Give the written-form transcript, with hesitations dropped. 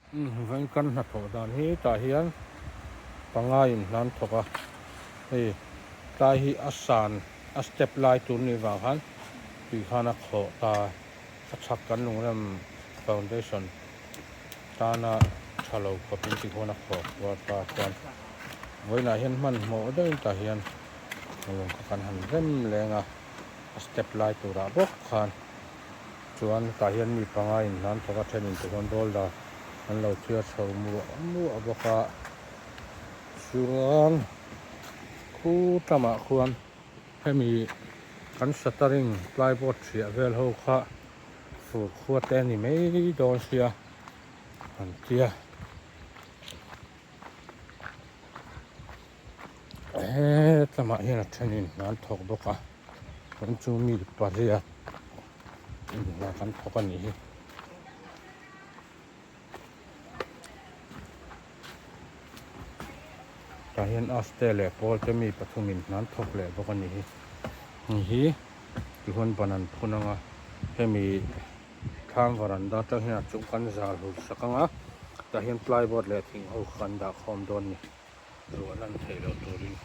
Vawiin kan hnathawh dan hi tah hian panga in hlan thawk a, hei tlai hi a san a step lai tur nih vang khan tui khan a khawh ta a chhak kan lungrem foundation tana tha lo khawp in ti khawn a khawh kual ta chuan vawiinah hian hmanhmawh deuhin tah hian lung kha kan han rem leng a a step lai turah bawk khan. Chuan tah hian mi panga in hlan thawk a then in te chuan boulder an lo thiar chho muah muah bawk a chuan khu lamah khuan hemi kan shuttering plyboard hriah vel ho kha fur khua te a ni mai dawn sia an tia. Hetlangah hian a thenin hna an thawk bawk a chuan chu mi pariat hna kan thawk a nih hi. Tah hian Aste leh Pawl te mi pathumin hna an thawk leh bawk a nih hi. Hei hi tihuan ban an phun ang a hemi thlam varanda atang hian a chung kan zal hul sak ang a tah hian plyboard leh thing ho kha kan dah khawm dawn a ni. Ruah lan theih loh turin.